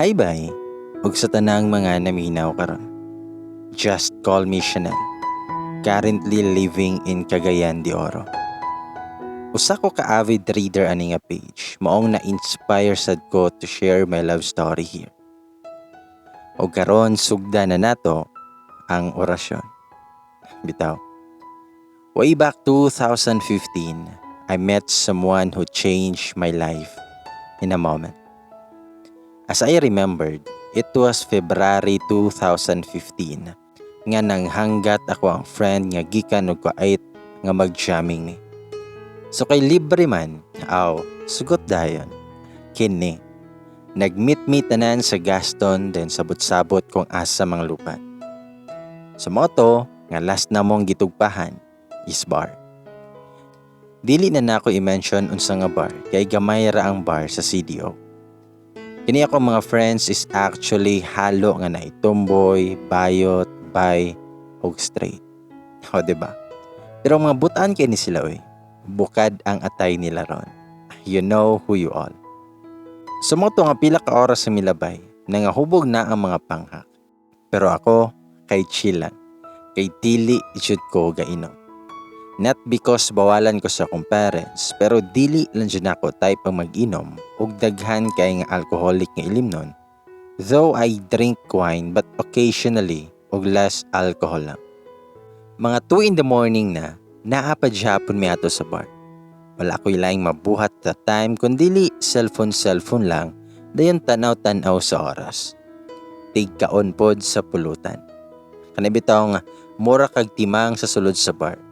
Hi bay, ug sa tanang mga naminaw karon. Just call me Chanel. Currently living in Cagayan de Oro. Usa ko ka avid reader ani nga page, maong na-inspire sad ko to share my love story here. Og karon sugda na nato ang orasyon. Bitaw. Way back 2015, I met someone who changed my life in a moment. As I remembered, it was February 2015 nga nanghanggat ako ang friend nga gikan og Kuwait nga mag-jamming ni. So kay libre man, aw, sugot dayon. Kini. Nag-meet me tanan sa Gaston, then sabot-sabot kung asa manglupad. Sa moto, nga last na mong gitugpahan is bar. Dili na nako i-mention unsa nga bar kay gamay ra ang bar sa CDO. Kini ako mga friends is actually halo nga naay tomboy, bayot, bi, ug straight. O, di ba? Pero mga butaan kay ni sila oy. Bukad ang atay nila ron. You know who you all. Sa moto nga pila ka oras sa milabay, nangahubog na ang mga panghak. Pero ako, kay chill lang. Kay dili jud ko gainom. Not because bawalan ko sa akong parents, pero dili lang jud ako type ang mag-inom ug daghan kay nga alcoholic nga ilimnon. Though I drink wine, but occasionally ug less alcohol lang. Mga 2 in the morning na, naa pa gihapon mi ato sa bar. Wala ko'y laing mabuhat that time kundili cellphone cellphone lang, dayon tanaw-tanaw sa oras. Tigkaon pod sa pulutan. Kana bitaw nga mura kag timang sa sulod sa bar.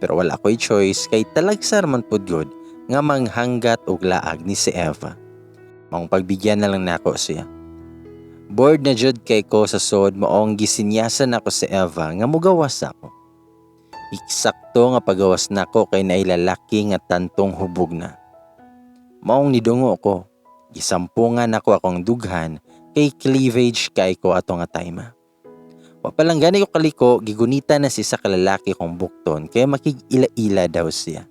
Pero wala ko'y choice kay talagsa man pud gud nga manghanggat og laag ni si Eva. Maong pagbigyan na lang nako siya. Bored na jud kay ko sa sod, maong gisinyasan nako si Eva nga mugawas ako. Eksakto nga pagawas nako kay naay lalaki nga tantong hubog na. Maong nidungo ko. Gisampungan nako akong dughan kay cleavage kay ko ato nga time. Wa pa lang gani ko kaliko, gigunita na si sa kalalaki kong bukton kay makig-ila-ila daw siya.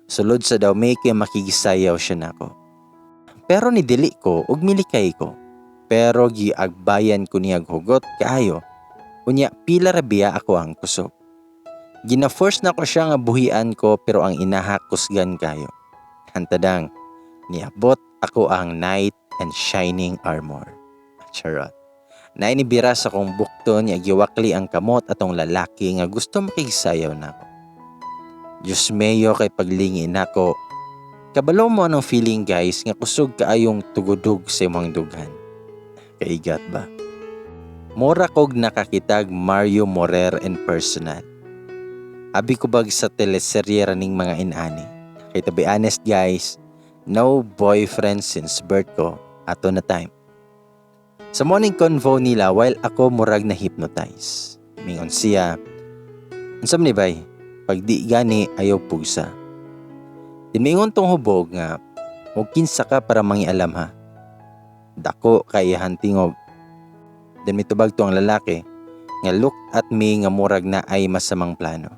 Sulod sa daw may kay makigisayaw siya nako. Pero ni dili ko ug milikay ko. Pero giagbayan ko niya hugot kaayo. Unya pila ra biya ako ang kusog. Gina-force na ko siya nga buhian ko, pero ang inaha kusgan kayo. Hantadang niabot ako ang knight and shining armor. Charot. Naay nibira sa akong bukton niya, giwakli ang kamot atong lalaki nga gusto makigsayaw nako. Diyos mio, kay paglingi nako. Kabalo mo anong feeling, guys, nga kusog kaayong tugudog sa imong dughan? Kaigat ba? Mura kog nakakitag Mario Morer in personal. Abi ko bag sa teleserye raning mga inani. Kay to be honest, guys, no boyfriend since birth ko ato na time. Sa morning convo nila while ako murag na hypnotize. Mingon siya, "Unsa man ni bay? Pag di gani ayaw pugsa." Then mingon tong hubog nga, "Og kinsa ka para mangialam ha?" Dako kay iyahan tingog. Then mitubag to ang lalaki nga look at me nga murag na ay masamang plano.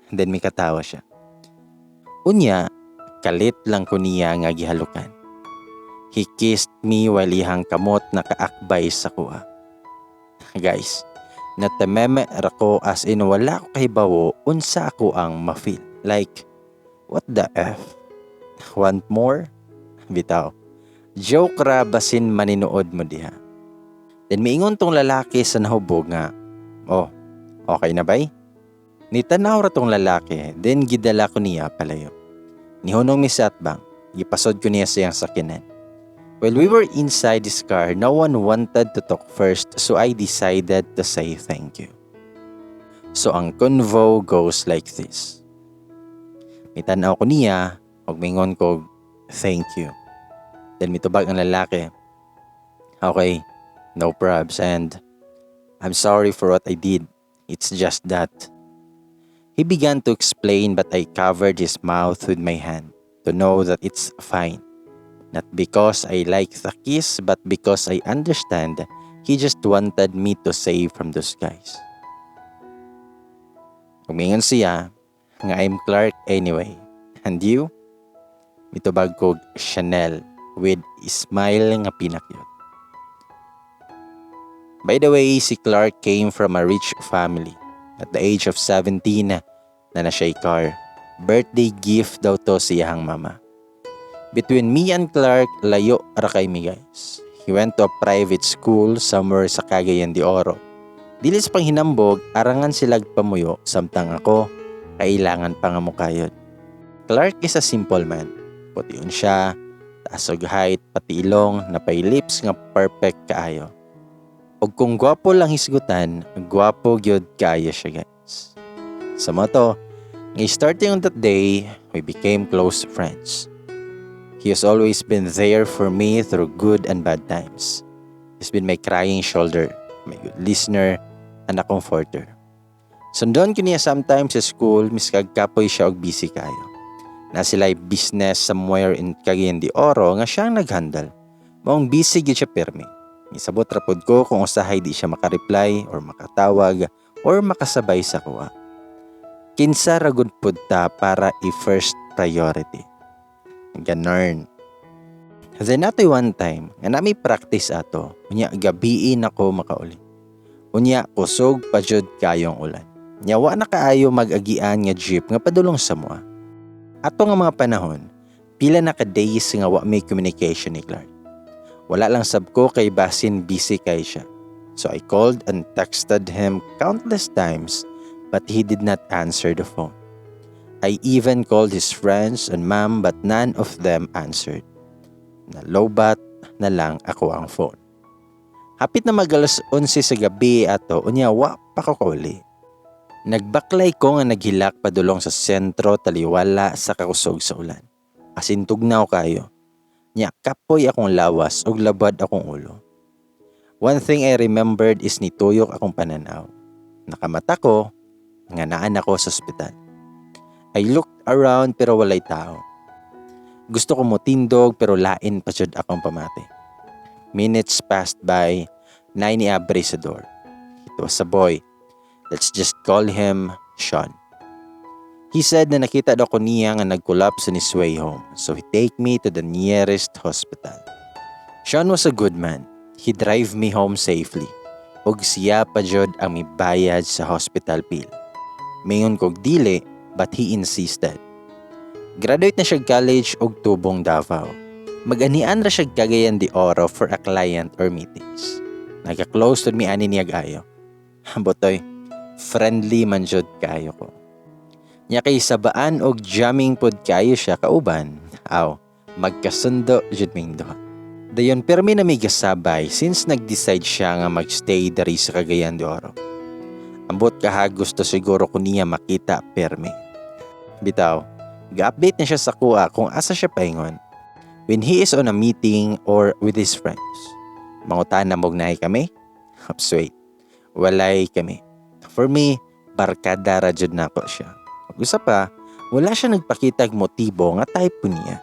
Then mikatawa siya. Unya, kalit lang ko niya nga gihalukan. He kissed me while iyang kamot nakaakbay sa kuha. Guys, natameme ra ko, as in wala ko kahibawo unsa ako ang ma-feel. Like, what the F? Want more? Bitaw. Joke ra, basin maninuod mo diha. Then miingon tong lalaki sa nahubog nga, "Oh, okay na bay?" Nitanaw ra tong lalaki, then gidala ko niya palayo. Nihunong mi sa atbang, gipasod ko niya siyang sakyanan. While we were inside this car, no one wanted to talk first, so I decided to say thank you. So ang convo goes like this. Mitanaw ko niya, ug mingon ko, "Thank you." Then mitubag ang lalaki, "Okay, no probs, and I'm sorry for what I did. It's just that." He began to explain, but I covered his mouth with my hand to know that it's fine. Not because I like the kiss, but because I understand he just wanted me to save from those guys. Umingon siya nga, "I'm Clark anyway. And you?" Mitubag ko, "Chanel," with smile nga pinakyot. By the way, si Clark came from a rich family. At the age of 17 naa na siya'y car. Birthday gift daw to sa iyang mama. Between me and Clark, layo ra kay mi, guys. He went to a private school somewhere sa Cagayan de Oro. Dili sa panghinambog, arangan silag pamuyo samtang ako, kailangan pa nga mokayod. Clark is a simple man. Pution siya, taas og height, pati ilong, napay lips nga perfect kaayo. Og kung gwapo lang hisgutan, gwapo gyud kaayo siya, guys. Sa mao to, nga starting on that day, we became close friends. He has always been there for me through good and bad times. He's been my crying shoulder, my good listener, and a comforter. Sundon ko niya sometimes sa school, miskag kapoy siya og busy kayo. Naa sila'y business somewhere in Cagayan de Oro nga siyang naghandle. Maong busy gyud siya pirmi. Misabot ra pod ko kung usahay di siya makareply or makatawag or makasabay sa kuha. Kinsa ra gud pud ta para i-first priority? Ganorn. Then atoy one time, nga nami practice ato, unya gabii na ko makauli. Unya kusog pa jud kayong ulan. Nya wa na kaayo mag-agian nga jeep nga padulong sa mua. Ato nga mga panahon, pila na ka days nga wa may communication ni Clark. Wala lang sab ko kay basin busy kay siya. So I called and texted him countless times, but he did not answer the phone. I even called his friends and mom, but none of them answered. Nalobat na lang ako ang phone. Hapit na mag alas 11 sa gabi ato, unya wa pa ko kauli. Nagbaklay ko nga naghilak padulong sa sentro taliwala sa kakusog sa ulan. Asin tugnaw kayo. Nya kapoy akong lawas ug labad akong ulo. One thing I remembered is nituyok akong pananaw. Nakamata ko nga naan ako sa ospital. I looked around pero walay tao. Gusto ko motindog pero lain pa jud akong pamati. Minutes passed by, naay niabri sa door. It was a boy. Let's just call him Sean. He said na nakita daw ko niya nga nag-collapse on his way home. So he take me to the nearest hospital. Sean was a good man. He drive me home safely. Ug siya pa jud ang mibayad sa hospital bill. Mingon kog dili, but he insisted. Graduate na siya college og tubong Davao. Mag-anian ra siya Cagayan de Oro for a client or meetings. Nagka-close to me ani niya ayo. Botoy, friendly man jud kaayo ko. Nya kay sabaan og jamming pod kaayo siya kauban. Aw, magkasundo jud ming duha. Dayon permi na mi gasabay since nag-decide siya nga magstay diri sa Cagayan de Oro. Ambot kaha gusto siguro ko niya makita permi. Bitaw, ga-update na siya sa kuha kung asa siya paingon. When he is on a meeting or with his friends. Mangutana mog naay kami? Wait. Walay kami. For me, barkada ra jud nako siya. Ug usa pa, wala siya nagpakitag motibo nga type ko niya.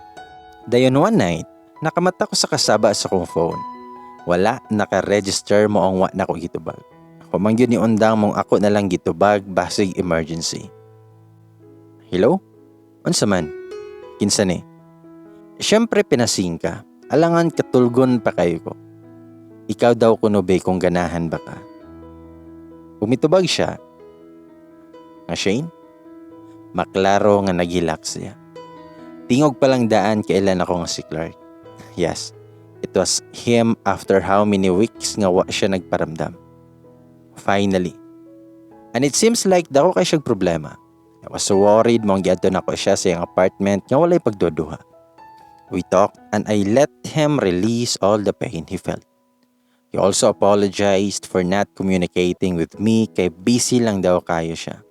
Dayon one night, nakamata ko sa kasaba sa kong phone. Wala naka-register mo ang wa na ko gitubag. Ako man gyud ni undang mong ako na lang gitubag basig emergency. Hello? Unsa man? Kinsa ni? Siyempre pinasing ka. Alangan katulgon pa kayo ko. Ikaw daw kuno be kung ganahan ba ka. Umitubag siya. Nga Shane? Maklaro nga naghilak siya. Tingog pa lang daan kailan ako nga si Clark. Yes, it was him after how many weeks nga wa siya nagparamdam. Finally. And it seems like dako kay siyang problema. I was so worried mong giadto nako siya sa iyang apartment nga walay pagduduha. We talked and I let him release all the pain he felt. He also apologized for not communicating with me kay busy lang daw kayo siya.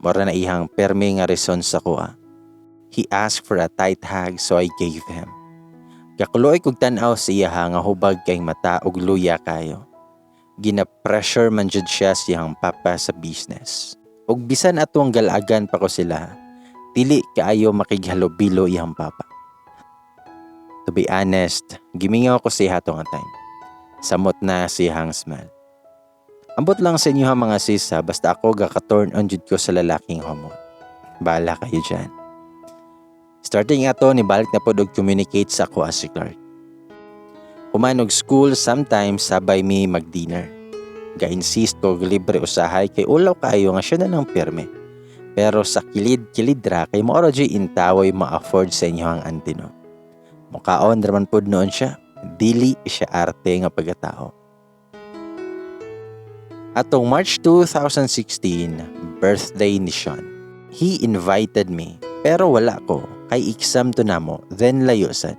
Mura na ihang permi nga reason sa kuha. He asked for a tight hug, so I gave him. Kakuluoy kog tan-aw sa iya nga hubag kay mata ug luya kayo. Gina-pressure man jud siya siyang papa sa business. Ug bisan atong galagan pa ko sila, dili kaayo makighalubilo iyang papa. To be honest, gimingaw ko siya ato nga time. Samot na siyang smile. Ambot lang sa inyo ha, mga sis, ha, basta ako gaka-turn on jud ko sa lalaking homo. Bahala kayo dyan. Starting ato, nibalik na pod og communicate sa ako as si Clark. Human og school, sometimes sabay mi mag-dinner. Ga-insist ko libre usahay kay ulaw kaayo nga siya na lang pirme. Pero sa kilid-kilid ra kay mao ra juy intawoy ma-afford sa inyohang auntie, no. Mukaon ra man pud noon siya. Dili siya arte nga pagkatao. Atong March 2016, birthday ni Sean. He invited me pero wala ko kay exam to namo, then layo sad.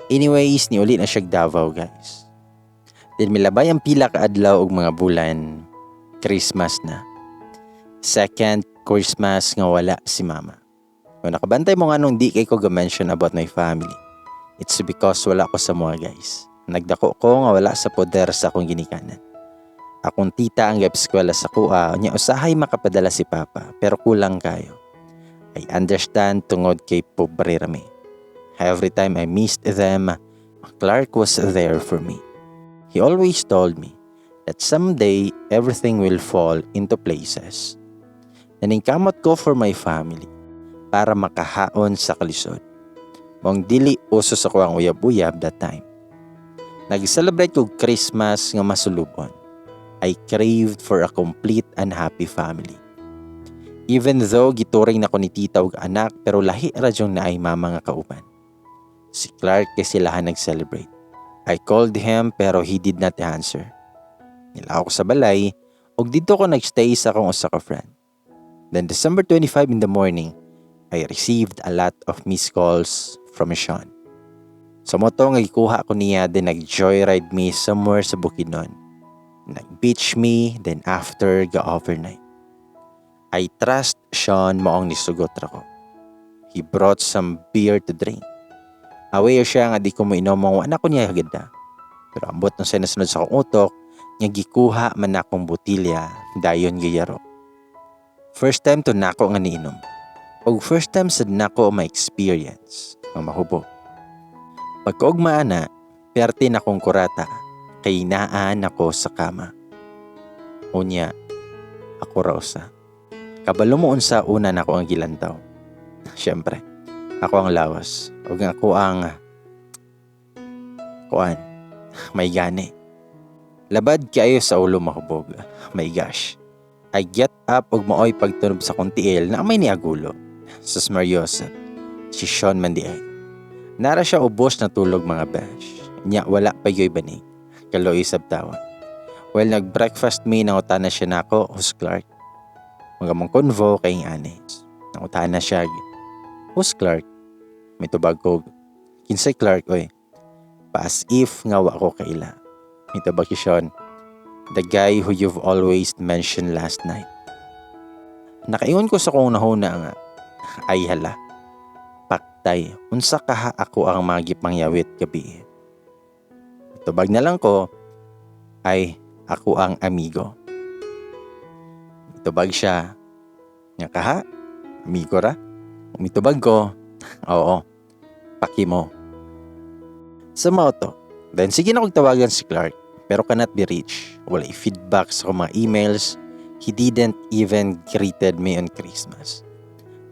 Anyways, niuli na siya Davao, guys. Then milabay ang pila ka adlaw og mga bulan, Christmas na. Second Christmas nga wala si Mama. Kung nakabantay mo nga nung di kay ko ga-mention about my family, it's because wala ko sa mga, guys. Nagdako ko nga wala sa poder sa akong ginikanan. Akong tita ang eskwela sa kuha, nya usahay makapadala si Papa, pero kulang kayo. I understand tungod kay pobre rami. Every time I missed them, Clark was there for me. He always told me that someday everything will fall into places. Naningkamot ko for my family para makahaon sa kalisod. Maong dili uso sa kuang uyab-uyab that time. Nag-celebrate kog Christmas nga masulubon. I craved for a complete and happy family. Even though gituring na ko ni tita og anak, pero lahi ra jung naay mama nga kauban. Si Clark kay silahan nag-celebrate. I called him pero he did not answer. Nilaw ko sa balay ug didto ko nagstay sa akong usa ka friend. Then December 25 in the morning, I received a lot of missed calls from Sean. Sa mao to nga gikuha ko niya, then nag-joyride me somewhere sa Bukidnon. Nag-beach me, then after ga overnight. I trust Sean, maong nisugot ra ko. He brought some beer to drink. Aware siya nga di ko moinom, wa na ko niya hagada. Pero ambot nung sa nasunod sa akong utok, nga gikuha man akong botilya, dayon giyaro. First time to nako nga niinom. Og first time sad nako ma-experience nga mahubog. Pagkaugma ana, perte na kong kurata kay naan ako sa kama. Unya, ako ra usa. Kabalo mo unsa una nako ang gilantaw? Siyempre, ako ang lawas. Ug ako ang kuan, may gani. Labad kaayo sa ulo mahubog. My gosh. I get up ug maoy pagtunob sa kong tiil na may niagulo. Sus Mariosep, si Sean man diay. Nara siya ubos na tulog, mga besh. Nya wala pa yo'y banig. Kaluoy sab tawa. Well, nag-breakfast me, nangutana siya nako, "Who's Clark?" Mga mong convo kay ani. Nangutana siya, "Who's Clark?" Mitubag ko, "Kinsay Clark, oy?" Pa as if nga wa ko kaila. Mitubag si Sean, "The guy who you've always mentioned last night." Nakaingon ko sa kong nahuna nga, ay hala, paktay, unsa kaha ako ang mga gipangyawit gabi. Tubag na lang ko, "Ay, ako ang amigo." Mitubag siya, nga kaha, amigo ra? Mitubag ko, "Oo, paki mo." Sa mao to, then sige na kong tawagan si Clark, pero cannot be reached. Wala feedback sa akong mga emails. He didn't even greeted me on Christmas.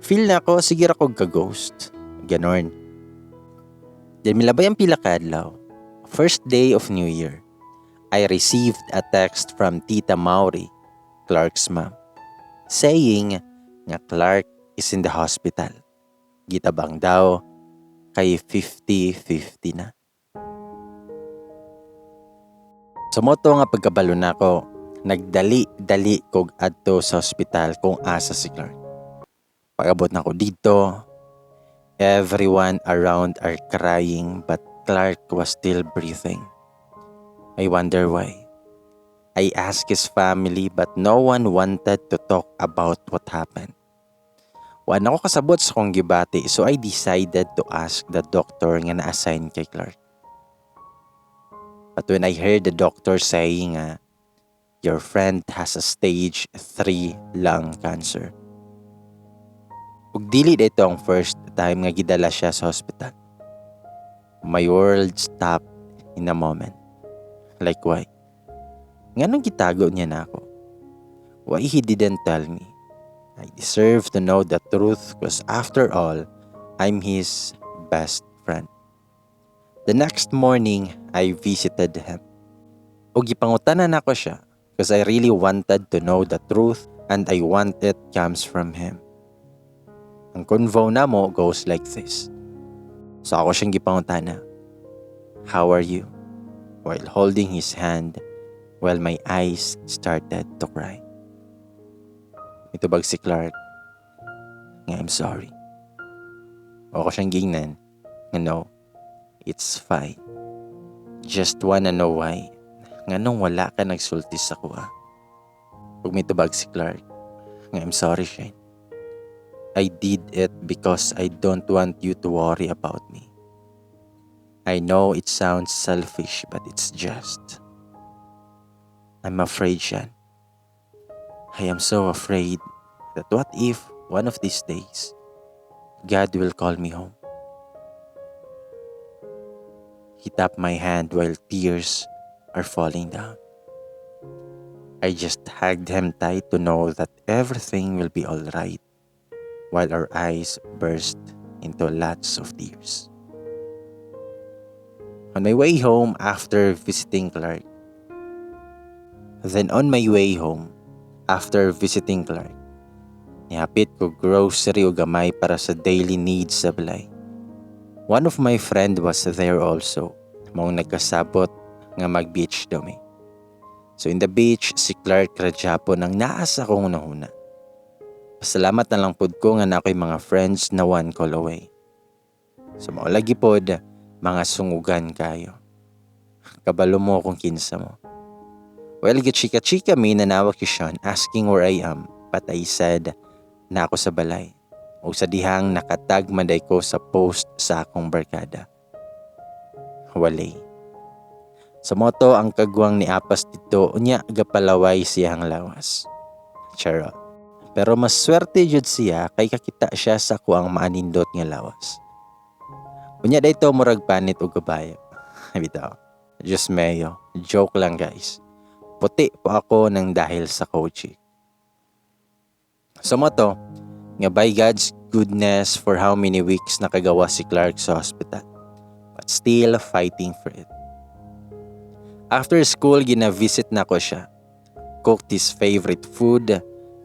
Feel na ako, sige ra kog ka-ghost. Ganon. Then milabay ang pila ka adlaw. First day of New Year, I received a text from Tita Maury, Clark's mom, saying nga Clark is in the hospital. Gitabang daw kay 50-50 na. Sa mao to nga pagkabalo nako, nagdali-dali kog adto sa ospital kung asa si Clark. Pag-abot nako didto, everyone around are crying but Clark was still breathing. I wonder why. I asked his family but no one wanted to talk about what happened. Wa na ko kasabot sa kong gibati, so I decided to ask the doctor nga na-assign kay Clark. But when I heard the doctor saying nga, "Your friend has a stage 3 lung cancer." Ug dili ito ang first time nga gidala siya sa hospital. My world stopped in a moment. Like, why? Nganong gitago niya na ako? Why he didn't tell me? I deserve to know the truth because after all, I'm his best friend. The next morning, I visited him. Ug gipangutana nako siya Because I really wanted to know the truth and I want it comes from him. Ang convo namo goes like this. So ako siyang gipangutana, "How are you?" While holding his hand while my eyes started to cry. Mitubag si Clark nga, "I'm sorry." Ako siyang gingnan nga, "No, it's fine. Just wanna know why. Nganong wala ka nagsulti sa akoa?" Ug mitubag si Clark nga, "I'm sorry, Shane. I did it because I don't want you to worry about me. I know it sounds selfish, but it's just I'm afraid, Shan. I am so afraid that what if one of these days God will call me home." He tapped my hand while tears are falling down. I just hugged him tight to know that everything will be alright while our eyes burst into lots of tears. On my way home after visiting Clark, Then on my way home, after visiting Clark, nihapit ko grocery o gamay para sa daily needs sa balay. One of my friend was there also, maong nagkasabot nga mag-beach daw mi. So in the beach, si Clark ra gyapon ang naa sa akong hunahuna. Pasalamat na lang pud ko nga naa ko'y mga friends na one call away. So mao lagi pod, mga sungugan kayo. Kabalo mo kung kinsa mo. Well, chika-chika mi, nanawag si Sean asking where I am, but I said naa ko sa balay. O sa dihang naka-tag man diay ko sa post sa akong barkada. Walay. Sa moto ang kagwang ni apas dito, unya gapalaway siyang lawas. Charot. Pero mas swerte jud siya kay kakita siya sa kuang maanindot nga lawas. Unya dayto murag panit og kabayo. Bitaw. Diyos mio, joke lang, guys. Puti po ako ng dahil sa coaching. Sa moto, nga by God's goodness, for how many weeks nakagawa si Clark sa hospital. But still fighting for it. After school, gina-visit na ko siya. Cooked his favorite food.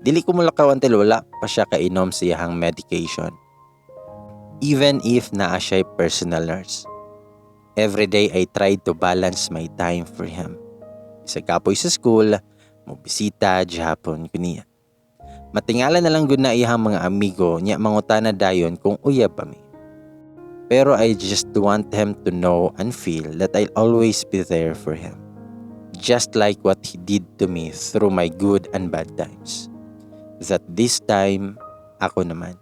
Dili ko mulakaw until wala pa siya kainom sa iyahang medication. Even if naa siya'y personal nurse. Every day I tried to balance my time for him. Sa kapoy sa school, mo bisita gihapon ko niya. Matingala na lang gud na iyang mga amigo niya, mangutana dayon kung uyab pa mi. Pero I just want him to know and feel that I'll always be there for him. Just like what he did to me through my good and bad times. That this time, ako naman.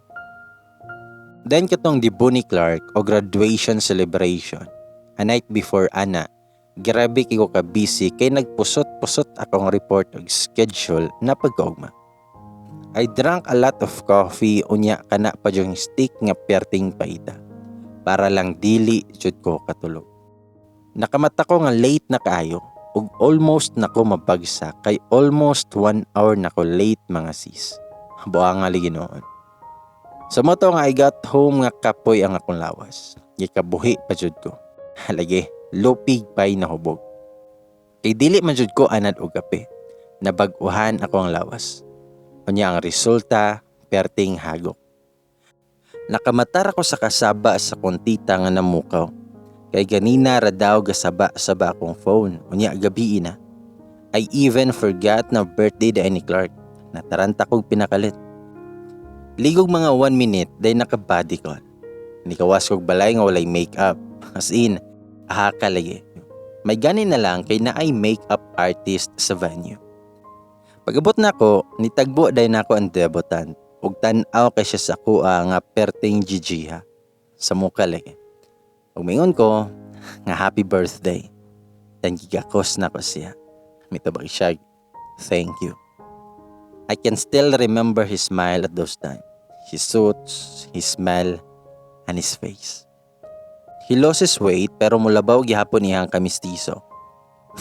Then katong debut ni Clark o graduation celebration, a night before ana, grabe kay ko ka busy kay nagpusot-pusot akong report og schedule na pagkaugma. I drank a lot of coffee, unya kana pa yung stick nga perting paita para lang dili jud ko katulog. Nakamata ko nga late na kaayo ug almost na ko mabagsak kay almost 1 hour na ko late, mga sis. Buanga lagi noon. Sa moto nga I got home nga kapoy ang akong lawas. Gikabuhi pa jud ko. Lagi, lupig pa'y nahubog. Kay dili man jud ko anad og kape. Nabag-uhan ako ang lawas. Unya ang resulta, perting hagok. Nakamatar ako sa kasaba sa kong tita nga namukaw. Kay ganina ra daw gasaba-saba akong phone. Unya gabi na. I even forgot na birthday diay ni Clark. Nataranta kog pinakalit. Ligog mga 1 minute day naka-body call. Nikawas kog balay nga walay makeup. As in, aha ka lagi. May gani na lang kay naay makeup artist sa venue. Pag-abot nako, nitagbo day nako ang debutant ug tan-aw kay siya sa akoa nga perting GG ha. Sa muka lagi. Ug mingon ko nga, "Happy birthday." Then gigakos na ko siya. Mitubag siya, "Thank you." I can still remember his smile at those time. His suits, his smell, and his face. He lost his weight pero mulabaw gihapon niyang kamistiso.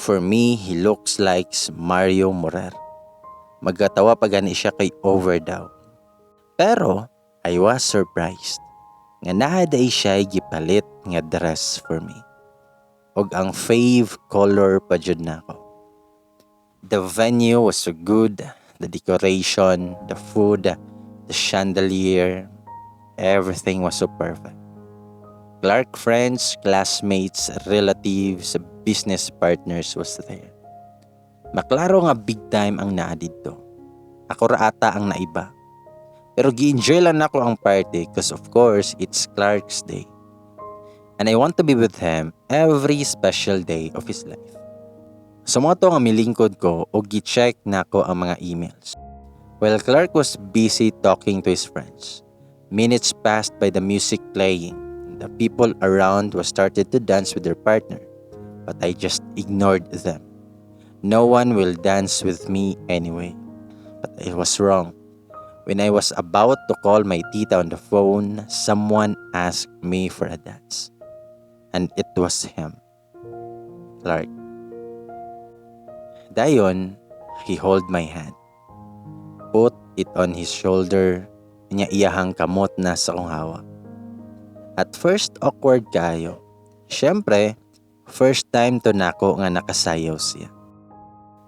For me, he looks like Mario Morer. Magkatawa pa gani siya kay over daw. Pero I was surprised nga naa diay siya gipalit nga dress for me. Og ang fave color pa jud nako. The venue was so good, the decoration, the food, the chandelier, everything was so perfect. Clark friends, classmates, relatives, business partners was there. Maklaro nga big time ang naa didto. Ako ra ata ang naiba. Pero gi-enjoy lang nako ang party 'cause of course it's Clark's day. And I want to be with him every special day of his life. So mao to nga milingkod ko og gi-check nako ang mga emails while Clark was busy talking to his friends. Minutes passed by the music playing. The people around was started to dance with their partner, but I just ignored them. No one will dance with me anyway. But I was wrong. When I was about to call my tita on the phone, someone asked me for a dance. And it was him. Clark. Dayon, he hold my hand. Put it on his shoulder, niya iyahang kamot na sa akong hawak. At first, awkward kaayo. Siyempre, first time to nako nga nakasayaw siya.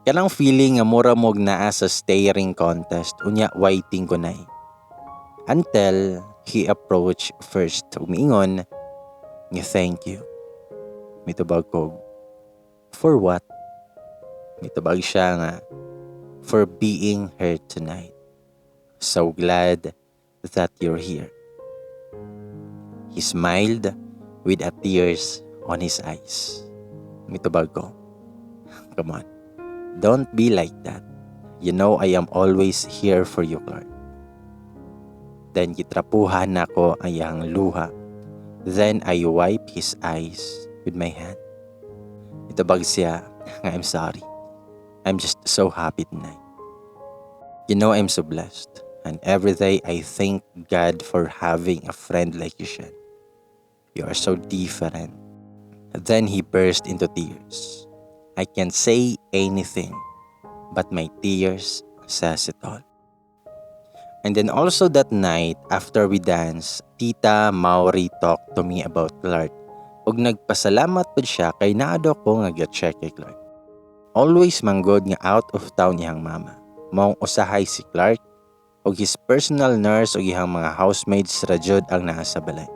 Kanang feeling nga mura mo'g naa sa staring contest, unya waiting ko na eh. Until he approached first, umiingon nga, "Thank you." Mitubag ko, "For what?" Mitubag siya nga, "For being here tonight. So glad that you're here." He smiled with a tears on his eyes. Mitubag ko, "Come on. Don't be like that. You know I am always here for you, Clark." Then gitrapuhan nako ang iyang luha. Then I wipe his eyes with my hand. Mitubag siya, "I'm sorry. I'm just so happy tonight. You know I'm so blessed. And every day I thank God for having a friend like you, Shen. You are so different." Then he burst into tears. I can't say anything, but my tears says it all. And then also that night, after we dance, Tita Maury talked to me about Clark. Ug nagpasalamat pud siya kay naa daw ko nga check kay Clark. Always manggod nga out of town iyang mama. Maong usahay si Clark ug his personal nurse ug iyang mga housemates ra jud ang naa sa balay.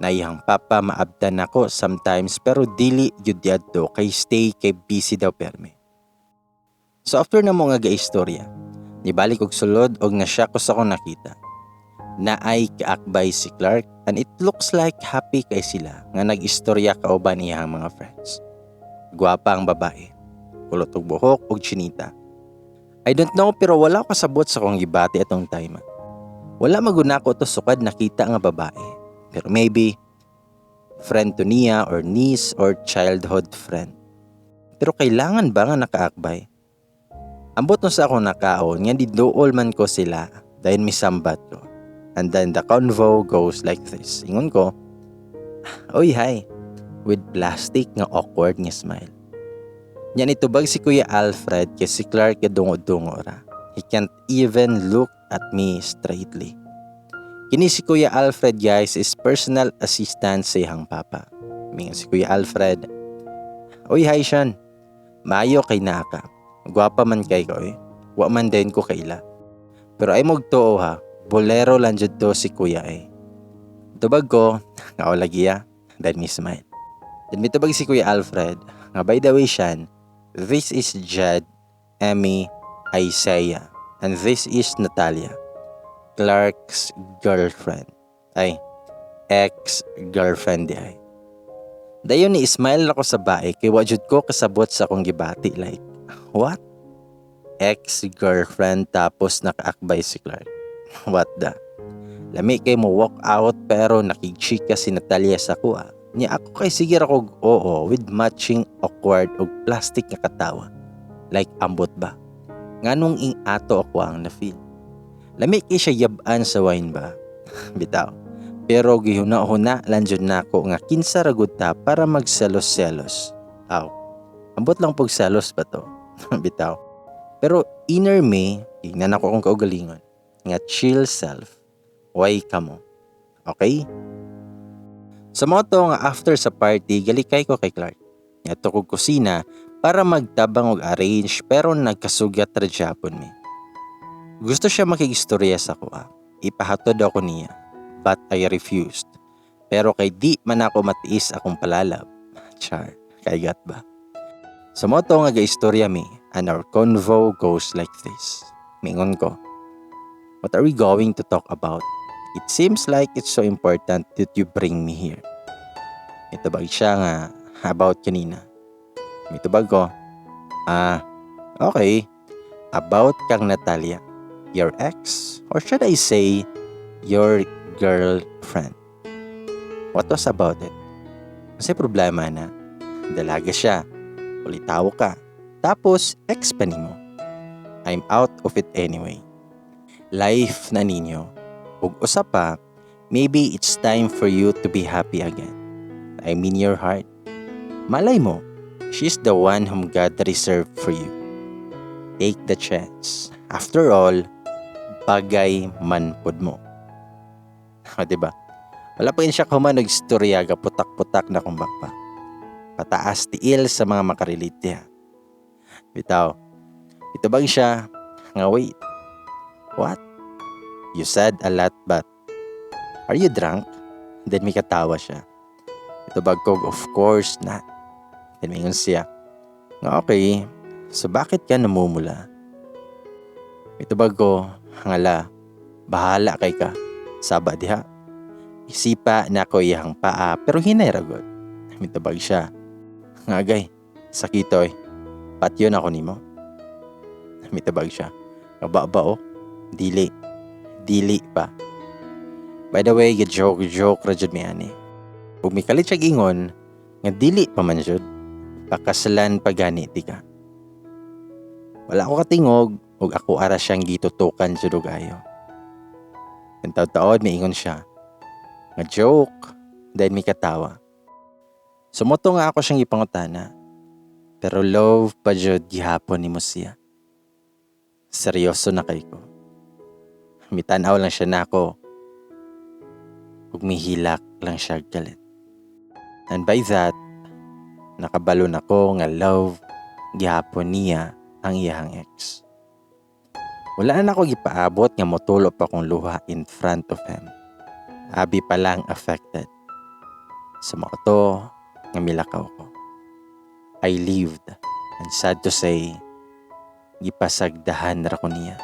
Na iyang papa maabtan nako sometimes pero dili gyud diadto kay stay kay busy daw perme. So after namo nga gaistorya, nibalik og sulod og nasya ko sa akong nakita. Naay kaakbay si Clark and it looks like happy kay sila nga nag-istorya kauban iyang mga friends. Gwapa ang babae. Kulot og buhok og chinita. I don't know pero wala ko kasabot sa akong gibati atong time. Wala maguna ko to sukad nakita nga babae. Pero maybe friend to niya or niece or childhood friend. Pero kailangan ba nga nakaakbay? Ambot no sa akong nakaon nga diduol man ko sila dahil misambat ko. And then the convo goes like this. Ingon ko, "Oy, hi," with plastic nga awkward nga smile. Nya nitubag si Kuya Alfred kay si Clark gadungo-dungo ra. He can't even look at me straightly. Kini si Kuya Alfred, guys, is personal assistant sa iyang papa. Mingon si Kuya Alfred, "Oy, hi, Sean. Maayo kay naa ka. Gwapa man kay ka oy. Wa man din ko kaila. Pero ay mogtuo ha, bolero lang jud to si Kuya eh." Tubag ko, nga lagi ya, then me smile. Then mitubag si Kuya Alfred, nga, "By the way, Sean, this is Jed, Emmy, Isaiah, and this is Natalia, Clark's girlfriend. Ay, ex-girlfriend diay." Dayon ni smile ako sa bae kay wa jud ko kasabot sa akong gibati, like, what? Ex-girlfriend tapos nakaakbay si Clark. What the? Lami kay mo walk out pero nakigchika si Natalia sa kuha. Nya ako kay sige ra kog oo with matching awkward og plastic nga katawa. Like, ambot ba? Nganong ing ato ako ang na-feel. Lami kay siya yab-an sa wine ba? Bitaw. Pero gihuna-huna lang jud nako nga kinsa ra gud ta para magselos-selos. Aw. Ambot lang pog selos ba to? Bitaw. Pero inner me, tingnan ako kung kaugalingon. Nga chill self. Why kamo? Okay? Sa mao to nga after sa party, galikay ko kay Clark. Ngadto kog kusina Para magtabang og arrange pero nagkasugat ra gyapon mi. Gusto siya makigistorya sa akoa. Ipahatod ako niya. But I refused. Pero kay di man ako matiis akong palalab. Char, kaigat ba? Sa mao to nga gaistorya mi and our convo goes like this. Mingon ko, "What are we going to talk about? It seems like it's so important that you bring me here." Mitubag siya nga about kanina. Mitubag ko, "Ah, okay. About kang Natalia, your ex, or should I say, your girlfriend. What was about it? Kasi problema na, dalaga siya, ulitawo ka, tapos ex pa nimo. I'm out of it anyway. Life na ninyo. Ug usa pa, maybe it's time for you to be happy again. I mean your heart. Malay mo, she's the one whom God reserved for you. Take the chance. After all, bagay man pud mo." O, diba? Wala pa yun siya human nagstorya, gaputak-putak na kung bakpa. Pataas tiil sa mga makarelate diha. Bitaw. Itubag siya nga, "Wait. What? You said a lot, but are you drunk?" Then may katawa siya. Itubag ko, "Of course not." Then mingon siya nga, "Okay, so bakit ka namumula?" Itubag ko, "Ngala, bahala kay ka. Saba diha." Isipa na ko iyang paa pero hinay ragod. Mitubag siya nga, "Agay, sakitoy. Patyon ako nimo." Mitubag siya, "Ba ba oh, dili. Dili pa." By the way, joke joke ra jud mi ani. Ug mikalit siya ingon nga dili pa man jud. Pakasalan pa gani ti ka. Wala ko katingog ug ako ara siyang gitutukan jud og ayo. Taod-taod miingon siya nga joke, then mi katawa. Sumuto nga ako siyang gipangutana. "Pero love pa jud gihapon nimo siya? Seryoso na kay ko." Mitanaw lang siya nako. Ug mihilak lang siya galit. And by that, nakabalo na ko nga love gihapon niya ang iyahang ex. Wala na nako gipaabot nga motulo pa kong luha in front of him. Abi pa lang affected. Sa mao to nga milakaw ko. I lived and sad to say, gipasagdahan ra ko niya.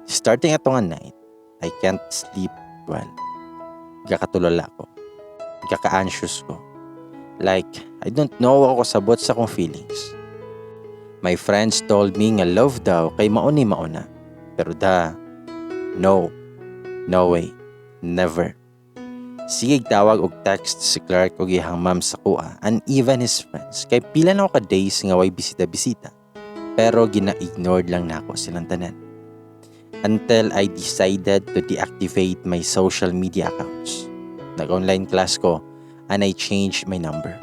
Starting ato nga night, I can't sleep well. Gakatulala ko. Gaka-anxious ko. Like, I don't know ako sabot sa akong feelings. My friends told me nga love daw kay mauni mauna. Pero da, no. No way. Never. Sige tawag og text si Clark og iyang mom sa akoa and even his friends kay pila na ako ka days nga way bisita-bisita. Pero gina-ignored lang nako silang tanan. Until I decided to deactivate my social media accounts. Nag-online class ko and I changed my number.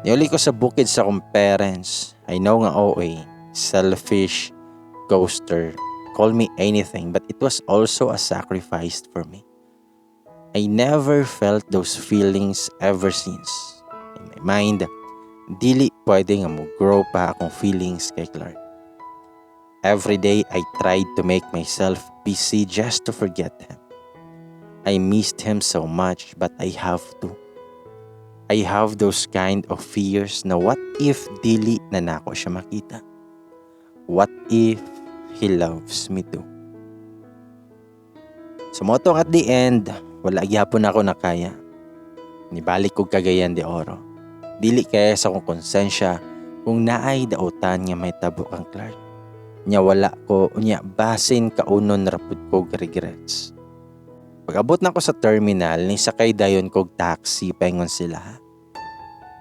Niuli ko sa bukid sa akong parents. I know nga OA, selfish, ghoster, call me anything, but it was also a sacrifice for me. I never felt those feelings ever since. In my mind, dili pwede nga mo grow pa akong feelings kay Clark. Every day I tried to make myself busy just to forget him. I missed him so much, but I have to. I have those kind of fears na what if dili na nako siya makita? What if he loves me too? So mao tong at the end, wala gyapon ako nakaya. Nibalik kog Cagayan de Oro. Dili kaya sa akong konsensya kung naay dautan nga may tabo kang Clark. Nya wala ko, unya basin kaunon ra pud ko regrets. Pag-abot na ko sa terminal, ni sakay dayon kog taxi paingon sila.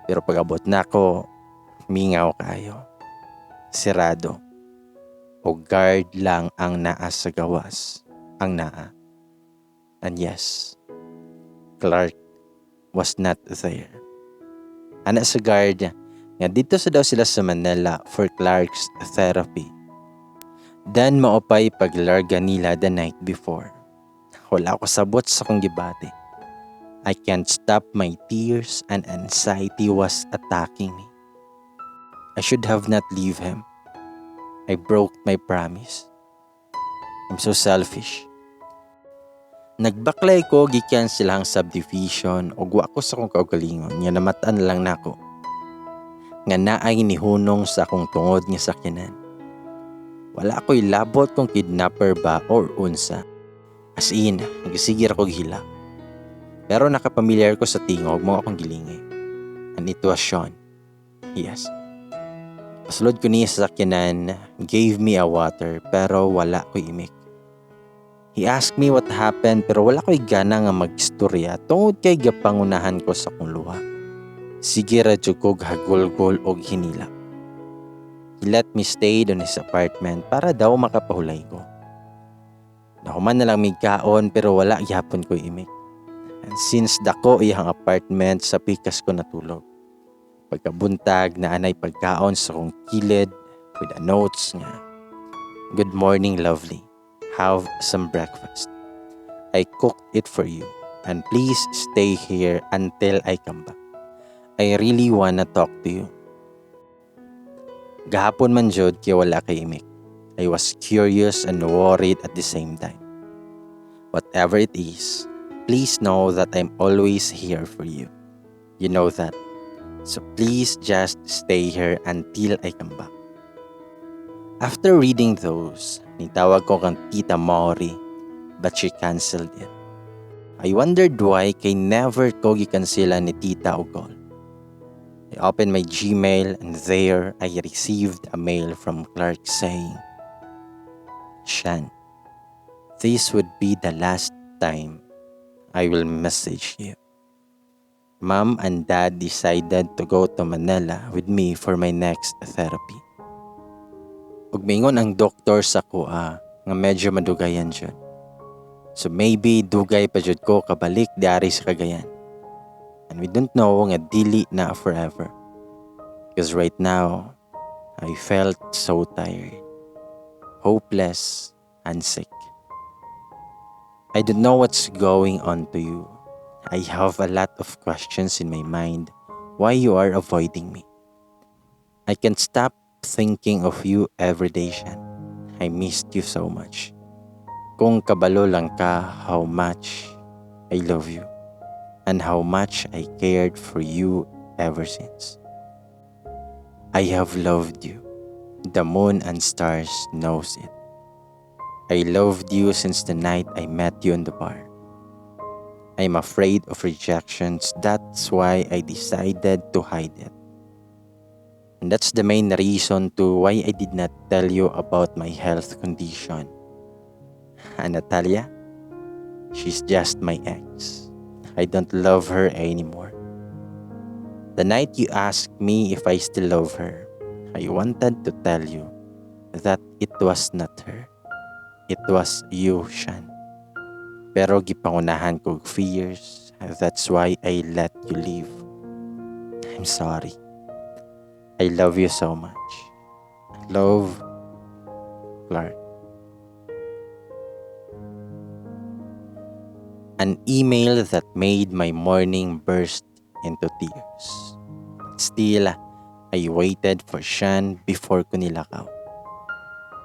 Pero pag-abot na ko, mingaw kayo. Sirado. O guard lang ang naa sa gawas. Ang naa. And yes, Clark was not there. Ana sa guard, nga dito sa daw sila sa Manila for Clark's therapy. Then maupay paglarga nila the night before. Wala ko sabot sa akong gibati. I can't stop my tears and anxiety was attacking me. I should have not leave him. I broke my promise. I'm so selfish. Nagbaklay ko gikan sa ilahang subdivision ug wa ko sa akong kaugalingon nga namatan lang nako nga naay nihunong sa akong tungod nga sakyanan. Wala ko'y labot kung kidnapper ba or unsa. As in, nagsige ra kog hilak. Pero nakapamilyar ko sa tingog mao akong gilingay. And it was Sean. Yes. Pasulod ko niya sa sakyanan, gave me a water, pero wala ko'y imik. He asked me what happened, pero wala ko'y gana nga magstorya tungod kay gapangunahan ko sa akong luha. Sige ra jud kog hagulgol og hinila. He let me stay on his apartment para daw makapahulay ko. Nahuman na lang mig kaon, pero wala gyapon ko'y imik. And since dako iyang apartment, sa pikas ko natulog. Pagkabuntag, naa nay pagkaon sa akong kilid with a notes nga, "Good morning, lovely. Have some breakfast. I cooked it for you and please stay here until I come back. I really wanna talk to you." Gahapon man jud kay wala kay imik. I was curious and worried at the same time. Whatever it is, please know that I'm always here for you. You know that. So please just stay here until I come back. After reading those, nitawag ko kang Tita Maury, but she canceled it. I wondered why kay never ko gikansela ni Tita og call. I opened my Gmail and there I received a mail from Clark saying, "Shan, this would be the last time I will message you. Mom and Dad decided to go to Manila with me for my next therapy. Ug miingon ang doktor sa akoa nga medyo madugayan jud. So maybe dugay pa jud ko kabalik diari sa Cagayan. And we don't know nga dili na forever. Because right now, I felt so tired, hopeless, and sick. I don't know what's going on to you. I have a lot of questions in my mind why you are avoiding me. I can't stop thinking of you every day, Shan. I missed you so much. Kung kabalo lang ka how much I love you and how much I cared for you ever since. I have loved you. The moon and stars knows it. I loved you since the night I met you in the bar. I'm afraid of rejections. That's why I decided to hide it. And that's the main reason to why I did not tell you about my health condition. And Natalia, she's just my ex. I don't love her anymore. The night you asked me if I still love her, I wanted to tell you that it was not her. It was you, Shan. Pero gipangunahan ko fears. That's why I let you leave. I'm sorry. I love you so much. Love, Clark." An email that made my morning burst into tears. But still, I waited for Shan before ko nilakaw.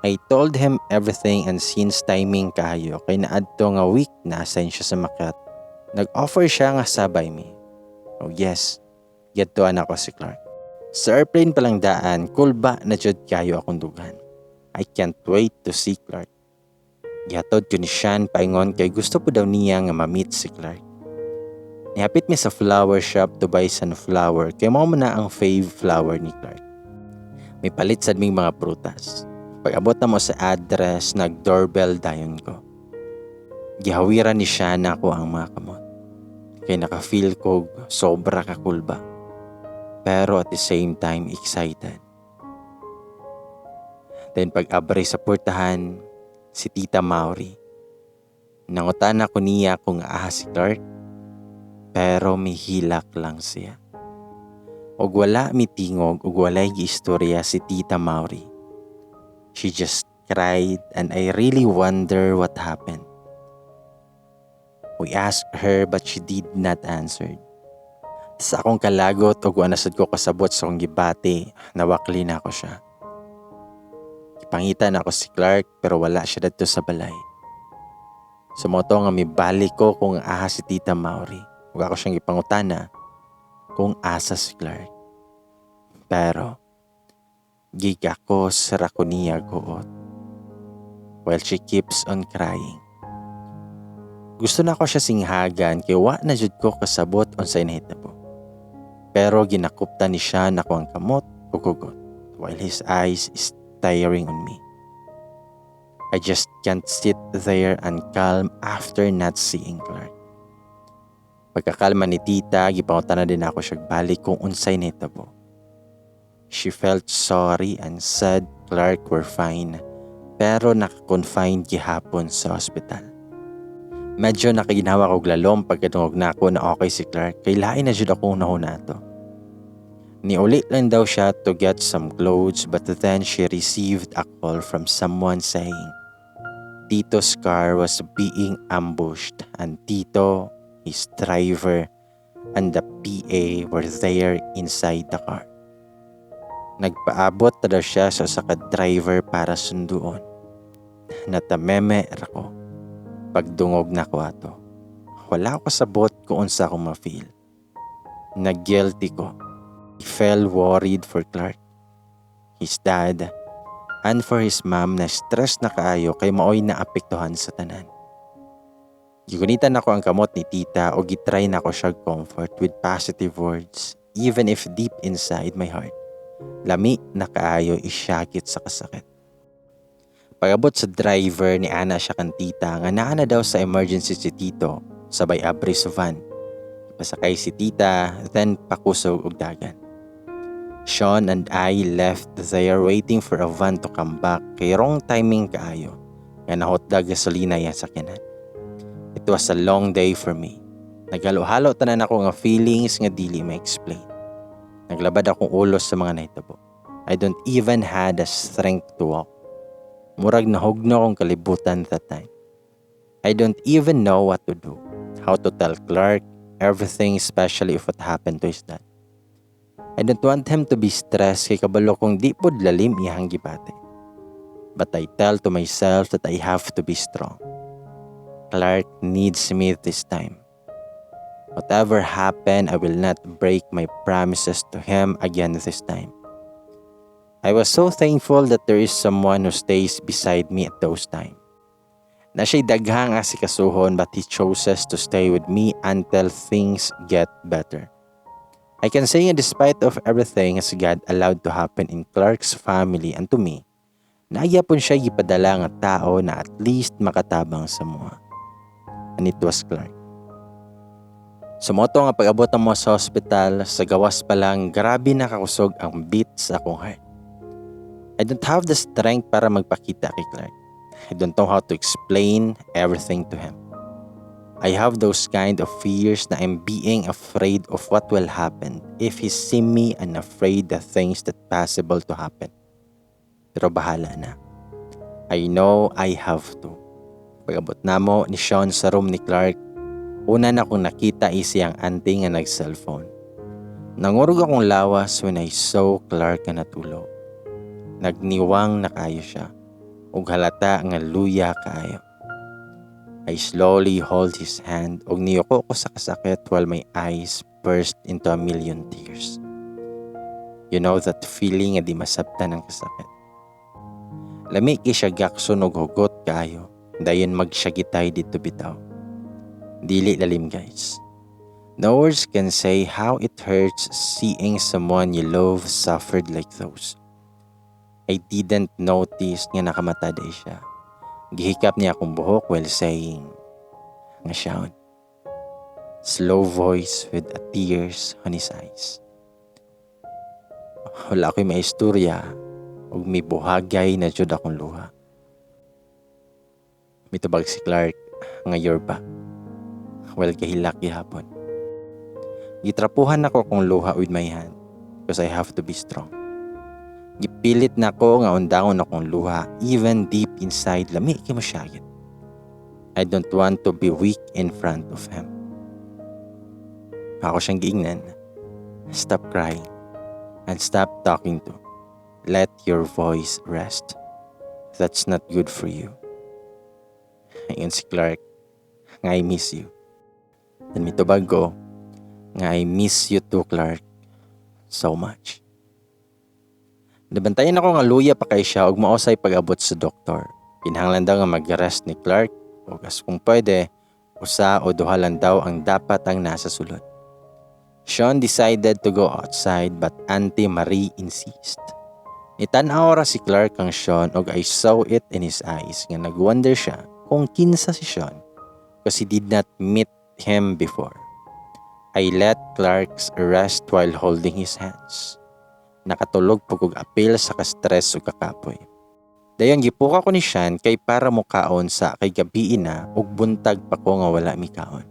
I told him everything, and since timing kayo kay naadto nga week na assign siya sa Makati, nag-offer siya nga sabay mi. Oh yes, giadtuan nako si Clark. Sa airplane pa lang daan, kulba na jud kayo akong dughan. I can't wait to see Clark. Gihatod ko ni Shan paingon kay gusto po daw niya nga ma-meet si Clark. Nihapit mi sa flower shop to buy sunflower kay mao man na ang fave flower ni Clark. Mipalit sad ming mga prutas. Pag abot namo sa address, nag-doorbell dayon ko. Gihawiran ni Shan ako ang mga kamot. Kay naka-feel ko sobra ka kulba. Pero at the same time, excited. Then pag abri sa portahan, si Tita Maury. Nangutana ko niya kung aha si Clark, pero mihilak lang siya. Og wala mitingog og walay giistorya si Tita Maury. She just cried and I really wonder what happened. We asked her, but she did not answer. Sa akong kalagot ug wa na sad ko kasabot sa akong gibati, nawakli nako siya. Gipangita nako si Clark pero wala siya didto sa balay. So mao to nga mibalik ko kung aha si Tita Maury. Ug ako siyang gipangutana kung asa si Clark. Pero gigakos ra ko niya guot while she keeps on crying. Gusto nako siya singhagan kay wa na jud ko kasabot unsay nahitabo. Pero ginakuptan ni siya nako ang kamot ug hugot while his eyes is staring on me. I just can't sit there and calm after not seeing Clark. Pagkakalma ni Tita, gipangutana din nako siya balik kung unsay nahitabo. She felt sorry and said Clark were fine pero naka-confine gihapon sa ospital. Medyo nakaginhawa kog lalom pagkadungog nako na okay si Clark kay lain na jud akong hunahuna ato. Niuli lang daw siya to get some clothes, but then she received a call from someone saying Tito's car was being ambushed and Tito, his driver, and the PA were there inside the car. Nagpaabot na daw siya sa usa ka driver para sunduon. Natameme ra ko pagdungog nako ato. Wala ko kasabot kung unsa akong ma-feel. Nag-guilty ko. I felt worried for Clark, his dad, and for his mom na stress na kaayo kay maoy naapektuhan sa tanan. Gigunitan nako ang kamot ni Tita o gitry nako siya comfort with positive words, even if deep inside my heart, lami na kaayo isyakit sa kasakit. Pag-abot sa driver, niana siya kan Tita nga naa na daw sa emergency si Tito, sabay abri sa van. Pasakay si Tita, then pakusog og dagan. Sean and I left there waiting for a van to come back kay wrong timing kaayo nga nahotda gasolina iyang sakyanan. It was a long day for me. Naghalo-halo tanan ako nga feelings nga dili ma-explain. Naglabad akong ulo sa mga nahitabo. I don't even had the strength to walk. Murag nahugno akong kalibutan that time. I don't even know what to do. How to tell Clark everything, especially if what happened to his dad. I don't want him to be stressed kay kabalo kong di pod lalim iyang gibati. But I tell to myself that I have to be strong. Clark needs me this time. Whatever happened, I will not break my promises to him again this time. I was so thankful that there is someone who stays beside me at those time. Naa siya'y daghang asikasuhon, but he chooses to stay with me until things get better. I can say nga despite of everything as God allowed to happen in Clark's family and to me, naa gyapon siya gipadala nga tao na at least makatabang sa amoa. And it was Clark. So mao to nga pag-abot mo sa hospital, sa gawas pa lang, grabe nakakusog ang beat sa akong heart. I don't have the strength para magpakita kay Clark. I don't know how to explain everything to him. I have those kind of fears na I'm being afraid of what will happen if he see me and afraid the things that possible to happen. Pero bahala na. I know I have to. Pag-abot namo ni Sean sa room ni Clark, una na akong nakita is iyang auntie nga nag-cellphone. Nangurog akong lawas when I saw Clark nga natulog. Nagniwang na kaayo siya ug halata nga luya kaayo. I slowly hold his hand ug niyuko ko sa kasakit while my eyes burst into a million tears. You know that feeling nga di masabtan ang kasakit. Lami kay siya gakson og hugot kaayo. Dayon magsyagitay didto bitaw. Dili lalim, guys. No words can say how it hurts seeing someone you love suffered like those. I didn't notice nga nakamata diay siya. Gihikap niya akong buhok while saying nga Shaun. Slow voice with a tears on his eyes. Wala ko'y maistorya ug mibuhagay na jud akong luha. Mitubag si Clark nga "You're back" while gahilak gihapon. Gitrapuhan nako akong luha with my hand because I have to be strong. Gipilit nako nga undangon akong luha even deep inside lami kay mosyagit. I don't want to be weak in front of him. Ako siyang giingnan. Stop crying and stop talking to. Let your voice rest. That's not good for you. Ingon si Clark nga, "I miss you." Then mitubag ko nga, "I miss you too, Clark. So much." Nabantayan ako nga luya pa kay siya ug mao say pag-abot sa doktor. Kinahanglan daw nga mag-rest ni Clark ug as kung pwede, usa o duha lang daw ang dapat ang nasa sulod. Sean decided to go outside, but Auntie Marie insist. Nitan-aw ra si Clark kang Sean ug I saw it in his eyes nga nagwonder siya kung kinsa si Sean because he did not meet him before. I let Clark rest while holding his hands. Nakatulog pud kog apil sa ka-stress ug kakapoy. Dayon gipukaw ko ni Sean kay para mukaon sa kay gabii na ug buntag pa ko nga wala mikaon.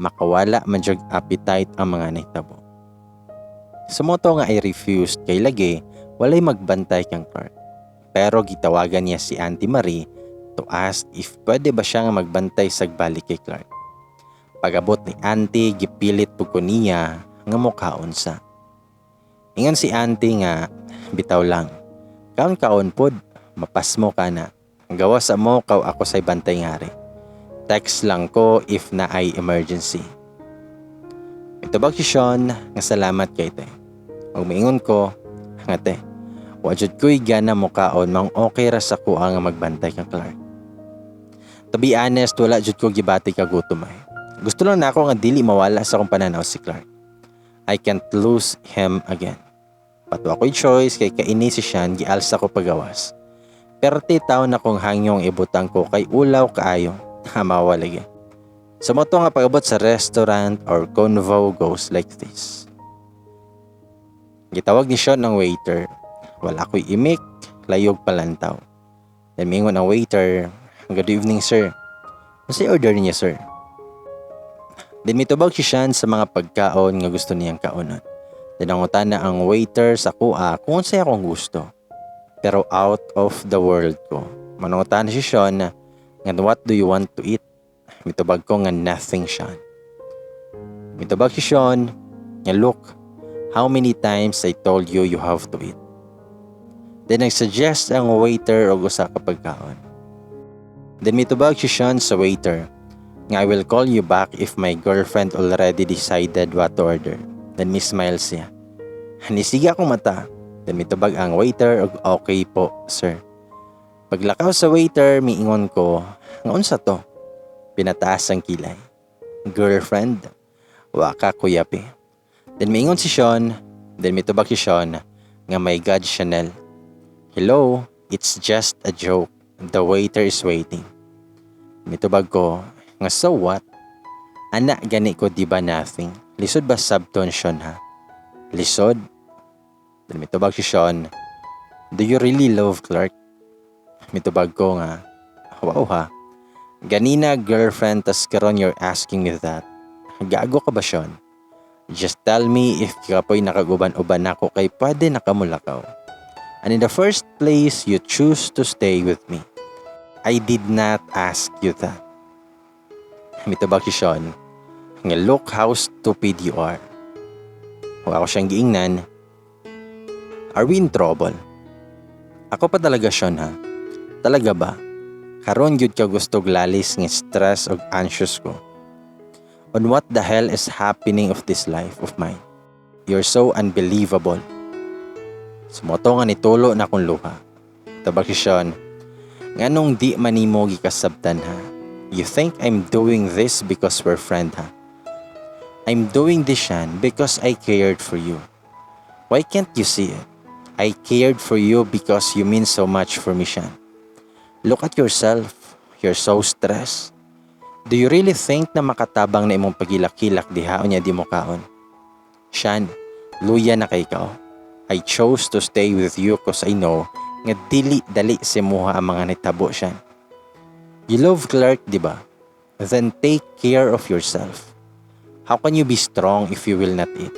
Makawala man jud appetite ang mga nahitabo. Sa mao to nga I refused kay lagi walay magbantay kang Clark. Pero gitawagan niya si Auntie Marie to ask if pwede ba siya nga magbantay sa balik kay Clark. Pag-abot ni Auntie, gipilit pud ko niya nga mukaon sa. Ingon si Auntie nga bitaw lang. Kaon-kaon pod, mapasmo ka na. Gawas sa mo kaw ako say bantay ngari. Text lang ko if naay emergency. Mitubag si Sean nga salamat kay te. Ug miingon ko nga te, wa jud ko'y gana mukaon, mang okay ra sa kuha nga magbantay kang Clark. To be honest, wala jud ko gibati kagutom ay. Gusto lang nako nga dili mawala sa akong pananaw si Clark. I can't lose him again. But wa ko'y choice kay kaini si Sean, gialsa ko pagawas. Perti taon akong hangyong ibutang ko kay ulaw kaayo. Hamawa lagi. Sa mao to nga pag-abot sa restaurant or convo goes like this. Gitawag ni Sean ang waiter. Wala ko'y imik, layog palantaw. Then mingon ang waiter, "Good evening, sir. Unsay order niya, sir?" Then mitubag si Sean sa mga pagkaon nga gusto niyang kaonon. Then nangutana ang waiter sa kuha kung unsay akong gusto. Pero out of the world ko. Manungutana si Sean nga, "What do you want to eat?" Mitubag ko nga, "Nothing, Sean." Mitubag si Sean nga, "Look, how many times I told you you have to eat?" Then nagsuggest ang waiter og usa ka pagkaon. Then mitubag si Sean sa waiter nga, "I will call you back if my girlfriend already decided what to order." Then mi-smile siya. Nisiga akong mata. Then mitubag ang waiter og, "Okay po, sir." Paglakaw sa waiter, miingon ko, nga unsa to? Pinataas ang kilay. Girlfriend? Wa ka kuyapi. Then miingon si Sean, then mitubag si Sean nga, "My God, Chanel. Hello, it's just a joke. The waiter is waiting." Mitubag ko nga, "So what? Ana gani ko, di ba nothing? Lisod ba sabton, Sean, ha? Lisod?" Then mitubag si Sean, "Do you really love Clark?" Mitubag ko nga, "Wow ha. Ganina girlfriend, tas karon you're asking me that. Gago ka ba, Sean? Just tell me if kapoy nakaguban-uban nako kay pwede nakamulakaw. And in the first place, you choose to stay with me. I did not ask you that." Mitubag si Sean nga, "Look how stupid you are." Wa ko siyang giingnan, "Are we in trouble? Ako pa talaga, Sean, ha? Talaga ba? Karon gyud ka gusto lalis nga stress og anxious ko. On what the hell is happening of this life of mine? You're so unbelievable." Sa mao to nga nitulo na akong luha. Tubag si Sean, "Nganong di man nimo gikasabtan, ha? You think I'm doing this because we're friend, ha? I'm doing this, Sean, because I cared for you. Why can't you see it? I cared for you because you mean so much for me, Sean. Look at yourself. You're so stressed. Do you really think na makatabang na imong pagilak-hilak diha unya di mo kaon? Sean, luya na kay ka. I chose to stay with you 'cause I know nga dili dali sa imuha ang mga nitabo, Sean. You love Clark, di ba? Then take care of yourself. How can you be strong if you will not eat?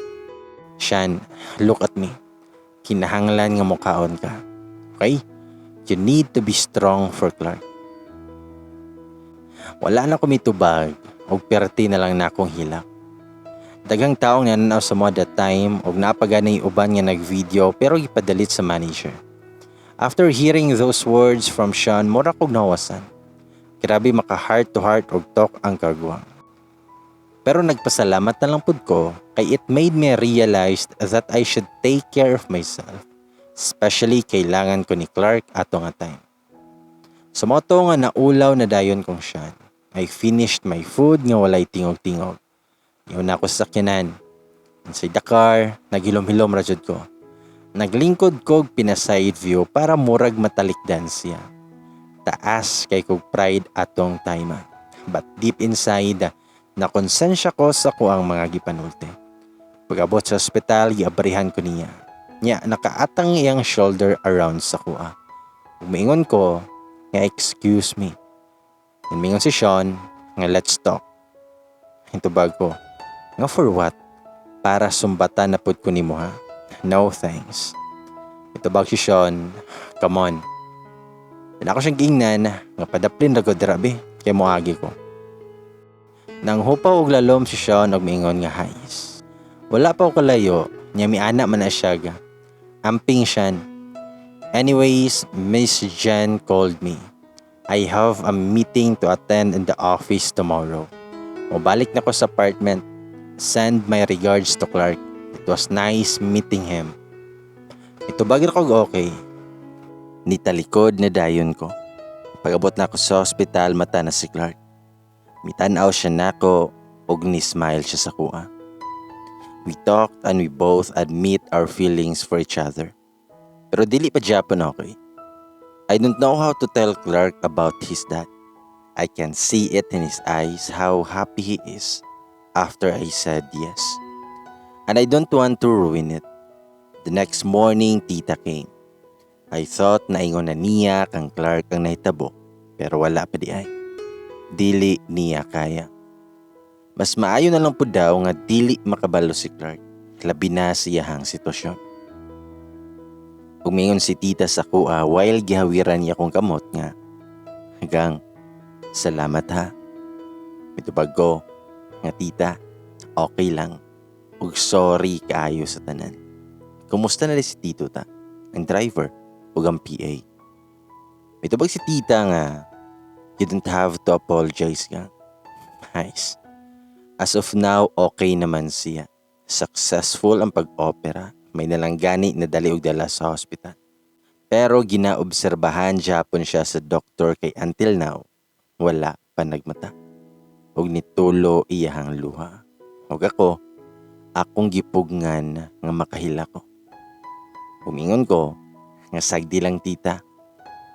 Sean, look at me. Kinahanglan nga mukaon ka. Okay? You need to be strong for Clark." Wala na ko mitubag og perti na lang na akong hilak. Daghang taong nananaw sa mo that time og naa pa gani uban nga nag-video pero gipa-delete sa manager. After hearing those words from Sean, mura kog nahuwasan. Grabe maka heart to heart og talk ang kagwang. Pero nagpasalamat na lang pud ko kay it made me realize that I should take care of myself. Especially kailangan ko ni Clark ato nga time. So mao to nga naulaw na dayon kong Sean. I finished my food nga walay tingog-tingog. Niuna ko sa sakyanan. Inside the car, naghilom-hilom ra jud ko. Naglingkod kog pina-side view para murag matalikdan siya. Taas kay kog pride atong time. But deep inside, nakonsensya ko sa kuang mga gipanulti. Pag-abot sa ospital, giabrihan ko niya. Nya, nakaatang iyang shoulder around sa kuha. Umiingon ko, nga excuse me. Mingon si Sean, nga let's talk. Nitubag ko, nga for what? Para sumbatan na pud ko nimo, ha? No thanks. Nitubag si Sean, come on. Then ako siyang giingnan, nga padaplin ra ko dira be, kay moagi ko. Nang hupaw og lalom si Sean og miingon nga hays. Wala pa ko kalayo, nya miana man na siya ga. Amping siyan. Anyways, Miss Jen called me. I have a meeting to attend in the office tomorrow. Mobalik na ko sa apartment. Send my regards to Clark. It was nice meeting him. Nitubag ra kog okay. Nitalikod na dayon ko. Pag-abot na ako sa ospital, mata na si Clark. Mitanaw siya nako og ni-smile siya sa kuha. We talked and we both admit our feelings for each other. Pero dili pa japon okay. I don't know how to tell Clark about his dad. I can see it in his eyes how happy he is after I said yes. And I don't want to ruin it. The next morning, Tita came. I thought naingon na niya kang Clark ang nahitabo, pero wala pa di ay. Dili niya kaya. Mas maayo na lang po daw nga dili makabalo si Clark. Labi na sa iyahang sitwasyon. Umingon si Tita sa kuha while gihawiran niya akong kamot nga, "Hanggang, salamat ha." Mitubag ko nga, "Tita, okay lang. Ug sorry kaayo sa tanan. Kumusta na rin si Tito ta, ang driver, ug ang PA?" Mitubag si Tita nga, "You don't have to apologize ka. Nice. As of now, okay naman siya. Successful ang pag-opera. May nalanggani na dali og dala sa hospital. Pero ginaobserbahan japon siya sa doktor kay until now, wala pa nagmata." Ug nitulo iyahang luha. Ug ako, akong gipugngan nga makahila ko. Umingon ko, nga sagdi lang, Tita.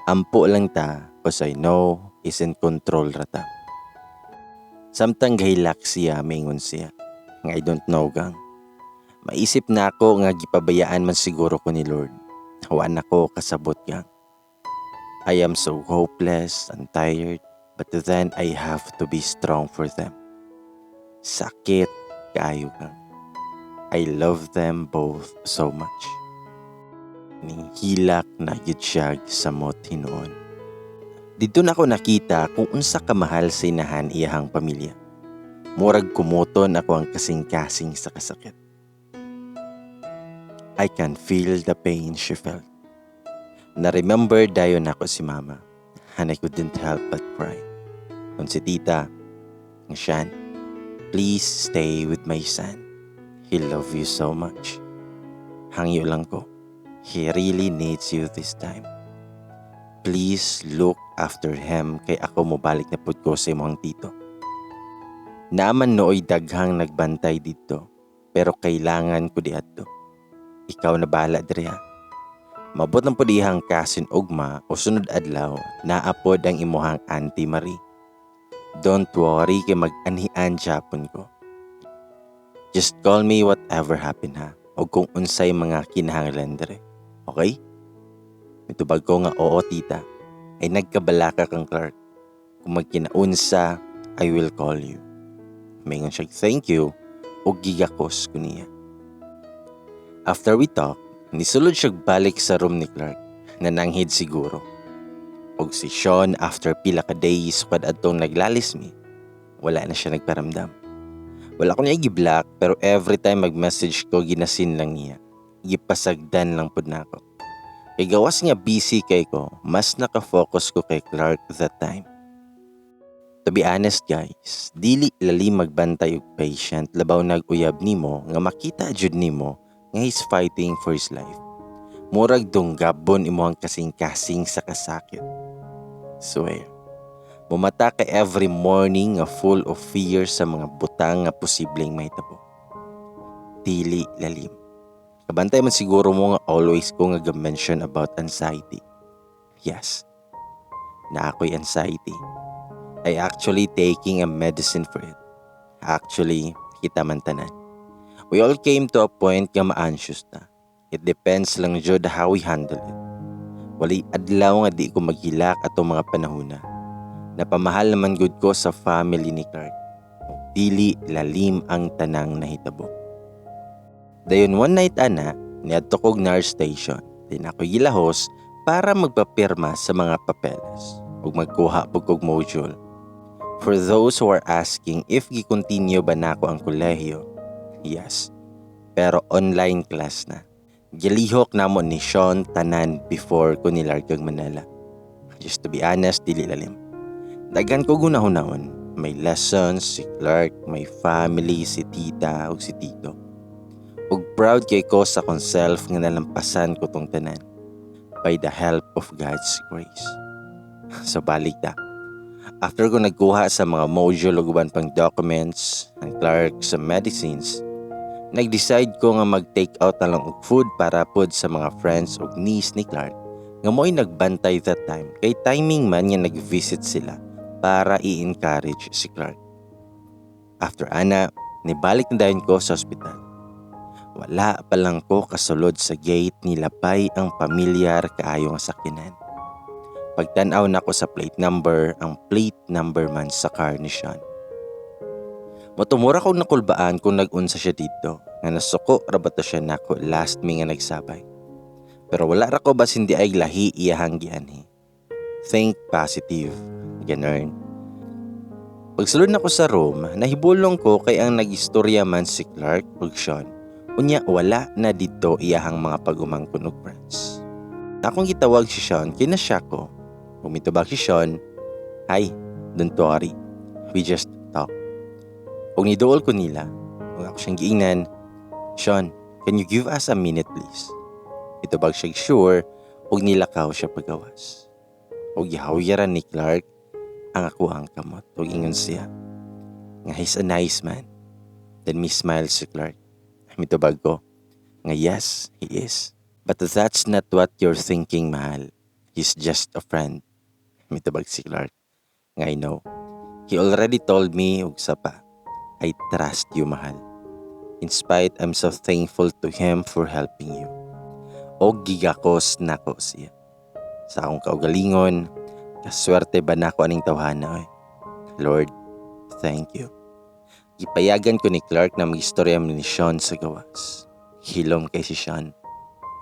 Ampo lang ta cause I know is in control ra ta. Samtang gahilak siya, mingon siya nga, "I don't know, gang. Maisip na ako nga gipabayaan man siguro ko ni Lord. Wa na ko kasabot, gang. I am so hopeless and tired, but then I have to be strong for them. Sakit kaayo, gang. I love them both so much." Ning hilak na gyud siya samot hinuon. Didto na ako nakita kung unsa kamahal sa inahan iyahang pamilya. Murag kumuton ako ang kasing-kasing sa kasakit. I can feel the pain she felt. Na-remember dayon ako si Mama and I couldn't help but cry. Kung si Tita, "Shan, please stay with my son. He love you so much. Hangyo lang ko. He really needs you this time. Please look after him kay ako mobalik na pud ko sa imong tito. Naaman nooy daghang nagbantay dito, pero kailangan ko diadto. Ikaw na bahala diri ha. Mabot lang pud iyang cousin ugma o sunod adlaw naapod ang imuhang Auntie Marie. Don't worry kay mag-anhian japon ko. Just call me whatever happen ha o kung unsay mga kinahanglan dire. Okay?" Mitubag ko nga, "Oo, Tita." Ay nagkabalaka kang Clark. Kung magkinaunsa, I will call you. Mingon siya thank you o gigakos ko niya. After we talk, nisulod siya balik sa room ni Clark na nanghid siguro. Og si Sean, after pila ka days sukad adtong naglalis mi, wala na siya nagparamdam. Wala ko niya gi-block, pero every time mag-message ko, gina-seen lang niya. Gipasagdan lang pud nako. Kay gawas nga busy kay ko, mas naka-focus ko kay Clark that time. To be honest, guys, dili lalim magbantay og patient, labaw nag uyab nimo nga makita jud nimo nga he's fighting for his life. Murag dunggabon imo ang kasing-kasing sa kasakit. Swear. Mumata ka every morning nga full of fear sa mga butang nga posibleng mahitabo. Dili lalim. Kabantay man siguro mo nga always ko nga mention about anxiety. Yes. Naa ko'y anxiety. I actually taking a medicine for it. Actually, kita man tanan. We all came to a point nga ma-anxious na. It depends lang jud how we handle it. Walay adlaw nga di ko maghilak atong mga panahona. Napamahal naman gud ko sa family ni Clark. Dili lalim ang tanang nahitabo. Dayon one night ana, niadto kog nurse station. Then ako gilahos para magpapirma sa mga papeles ug magkuha pud kog module. For those who are asking if gi-continue ba nako ang kolehiyo, yes. Pero online class na. Gilihok namo ni Sean tanan before ko nilargag Manila. Just to be honest, dili lalim. Daghan ko gunahunahon. May lessons, si Clark, may family, si tita ug si tito. Ug proud kay ko sa akong self nga nalampasan ko tong tanan by the help of God's grace. So balik ta. After ko nagkuha sa mga module ug uban pang documents, ang Clark sa medicines, nag-decide ko nga mag-take out na lang og food para pod sa mga friends ug niece ni Clark nga mo'y nagbantay that time kay timing man nga nag-visit sila para i-encourage si Clark. After ana, nibalik na dayon ko sa ospital. Wala pa lang ko kasulod sa gate, nilapay ang pamilyar kaayo nga sakyanan. Pagtanaw nako sa plate number, ang plate number man sa car ni Sean. Motumura ko nakulbaan kung nag-unsa siya dito, nga nasuko ra ba to siya nako last mi nga nagsabay. Pero wala ra ko basin diay lahi iyahang gianhi. Think positive, ganun. Pagsulod nako sa room, nahibulong ko kay ang nagistorya man si Clark ug Sean. Unya wala na dito iyahang mga pag-umangkon ug friends. Akong gitawag si Sean kay na-shock ko. Mitubag si Sean, "Hi, don't worry. We just talk." Ug niduol ko nila, ug ako siyang giingnan, "Sean, can you give us a minute, please?" Mitubag siya, "Sure," ug nilakaw siya pagawas. Ug gihawyaran ni Clark ang akoang kamot. Ug ingon siya nga he's a nice man. Then mi smile si Clark. Mitubag ko nga yes, he is. "But that's not what you're thinking, mahal. He's just a friend." Mitubag si Clark nga I know. He already told me ug sa pa, I trust you, mahal. In spite, I'm so thankful to him for helping you. Og gigakos nako siya. Sa akong kaugalingon, kaswerte ba nako aning tawhana oy. Lord, thank you. Gipayagan ko ni Clark na mag-istorya ni Sean sa gawas. Hilom kay si Sean.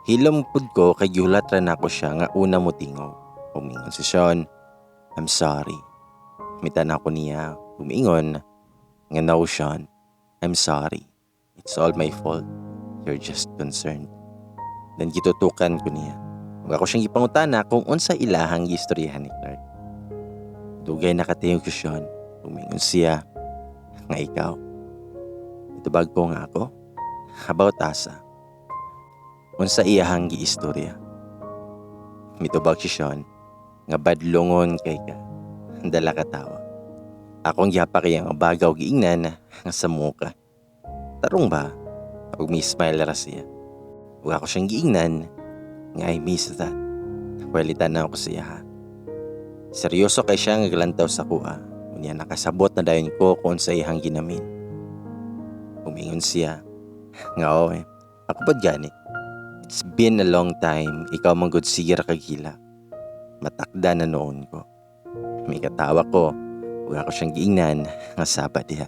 Hilom pud ko kay gihulat ra nako siya nga una mo tingog. Umingon si Sean, "I'm sorry." Mitanaw ko niya, umingon nga no, Sean, I'm sorry. It's all my fault. You're just concerned. Then gitutukan ko niya. Ug ako siyang gipangutana kung unsa ilahang gistoryahan ni Clark. Dugay nakatingog si Sean. Umingon siya nga ikaw. Itubag ko nga ako. About asa? Unsa iyahang giistorya? Mitubag si Sean nga badlongon kay ka. Dala ka tawa. Akong gihapak ang bagaw, giingnan nga sa muka. Tarong ba? Ug mi smile ra siya. Ug ako siyang giingnan nga I miss that. Well, itanaw ko siya ha. Seryoso kay siya nga galantaw sa kuha. Unya nakasabot na dayon ko kung sa iyang ginamin. Umingon siya nga oo eh. Ako pud gani. It's been a long time, ikaw man gud sige ra kag hila. Matakda na noon ko. May katawa ko, ug ako siyang giingnan nga saba diha.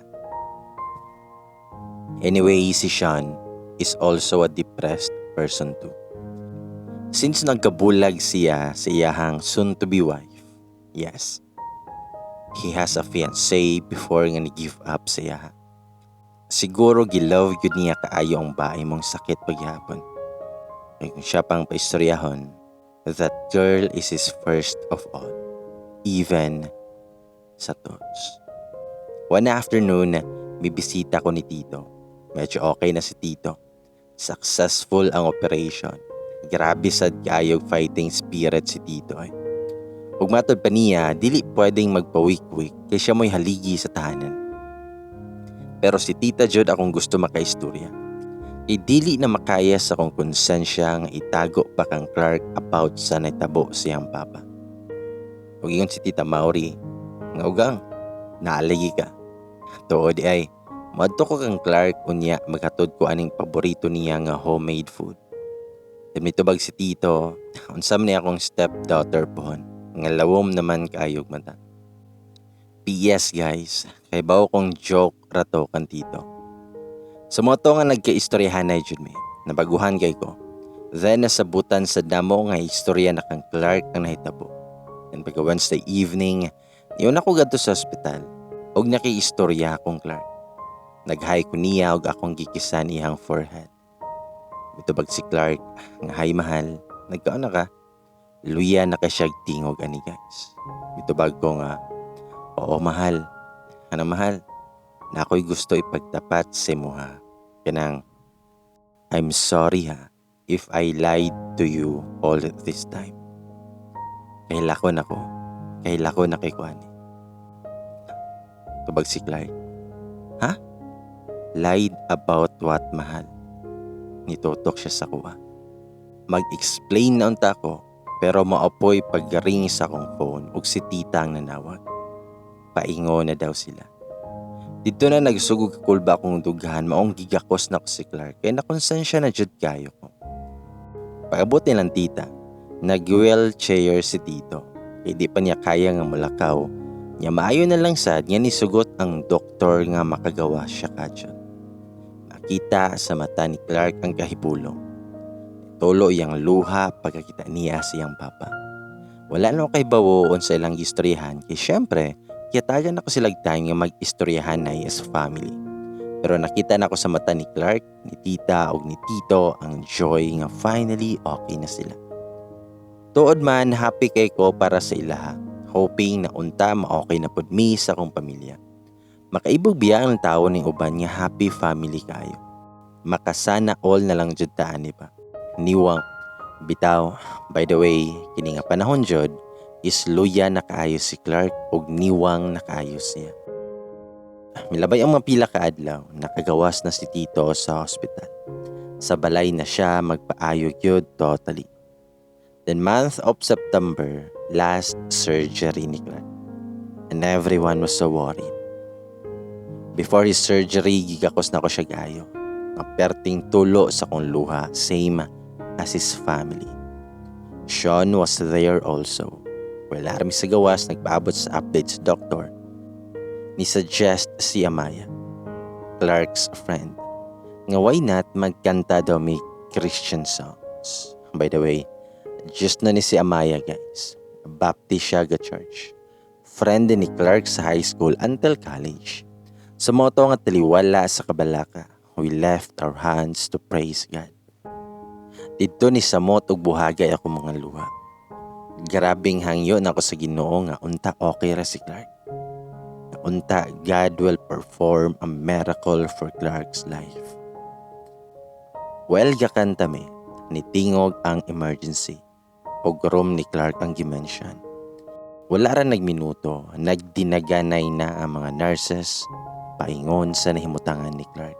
Anyway, si Sean is also a depressed person too. Since nagkabulag siya sa iyahang soon-to-be wife, yes, he has a fiancé before nga ni-give up sa iyaha. Siguro gi-love gyud niya kaayo ang bae mong sakit paghapon. Kay kung siya pang paistoryahon, that girl is his first of all, even sa thoughts. One afternoon, may bisita ko ni Tito. Medyo okay na si Tito. Successful ang operation. Grabe sad kaayog fighting spirit si Tito eh. Ug matod pa niya, dili pwedeng magpawik-wik kay siya mo'y haligi sa tahanan. Pero si Tita jud akong gusto makaistorya. Kay dili na makaya sa akong konsensya nga itago pa kang Clark about sa nahitabo siyang papa. Ug ingon si Tita Mauri, nga ugang, naaligi ka. Tuod ay, moadto ko kang Clark unya maghatod ko aning paborito niya nga homemade food. Then mitubag si Tito, unsa man ni akong stepdaughter pohon, nga lawom naman kaayog mata. PS guys, kay bawo kong joke rato kan Tito. Sa moto nga nagkaistoryahan na jud mi, nabaguhan kay ko. Then nasabutan sa damo nga istorya na kang Clark ang nahitabo. And pagka Wednesday evening, niuna ko gadto sa ospital ug nakiistorya akong Clark. Nag-hi ko niya ug akong gikisan iyang forehead. Mitubag si Clark nga, "Hi mahal, nagkaon na ka?" Luya na ka siya tingog ani guys. Mitubag ko nga, "Oo mahal." "Ano mahal? Na ako'y gusto ipagtapat sa imuha. Kanang, I'm sorry ha if I lied to you all this time. Kahilakon ako. Kahilakon na kay kuani." Tubag si Clark, "Ha? Lied about what, mahal?" Nitutok siya sa kuha. Mag-explain na unta ko pero maapoy pag-ring sa akong phone ug si Tita ang nanawag. Paingo na daw sila. Dito na nagsugog kakulba akong dughan, maong gigakos na ko si Clark kay nakonsensya na jud kayo ko. Pag-abot nilang tita, nag-wheelchair si Tito. Kay di pa niya kaya nga mulakaw. Nya maayo na lang sad nga nisugot ang doktor nga makagawa siya kadyon. Makita sa mata ni Clark ang kahibulong. Tulo iyang luha pagkakita niya siyang papa. Wala no kay bawo sa ilang istoryahan kay syempre gihatagan ako silag time nga mag-istoryahan na as family. Pero nakita na ako sa mata ni Clark, ni Tita ug ni Tito ang joy nga finally okay na sila. Tuod man, happy kay ko para sa ilaha, hoping na unta ma-okay na pud mi sa akong pamilya. Makaibog biya ang tao ning uban nga happy family kayo. Makasana all na lang jud ta ani ba. Niwang bitaw, by the way, kini nga panahon jud is luya na kaayo si Clark ug niwang na kaayo siya. Milabay ang mga pila ka adlaw, nakagawas na si Tito sa hospital. Sa balay na siya magpaayo gyud totally. Then month of September, last surgery ni Clark. And everyone was so worried. Before his surgery, gigakos na ko siya gayo. Ang perting tulo sa kong luha, same as his family. Sean was there also. Wala rami sa gawas, nagpaabot sa update sa doktor. Ni-suggest si Amaya, Clark's friend, nga why not magkanta daw may Christian songs. By the way, just na ni si Amaya guys. Baptist siya ga church. Friend ni Clark sa high school until college. Sa moto nga taliwala sa kabalaka, we left our hands to praise God. Didto ni samot og buhagay ako mga luha. Grabing hangyo na ako sa Ginoo nga unta okay ra si Clark. Nga unta God will perform a miracle for Clark's life. Well, gakanta mi, nitingog ang emergency og room ni Clark ang gimension. Wala ra nagminuto, nagdinaganay na ang mga nurses paingon sa nahimutangan ni Clark.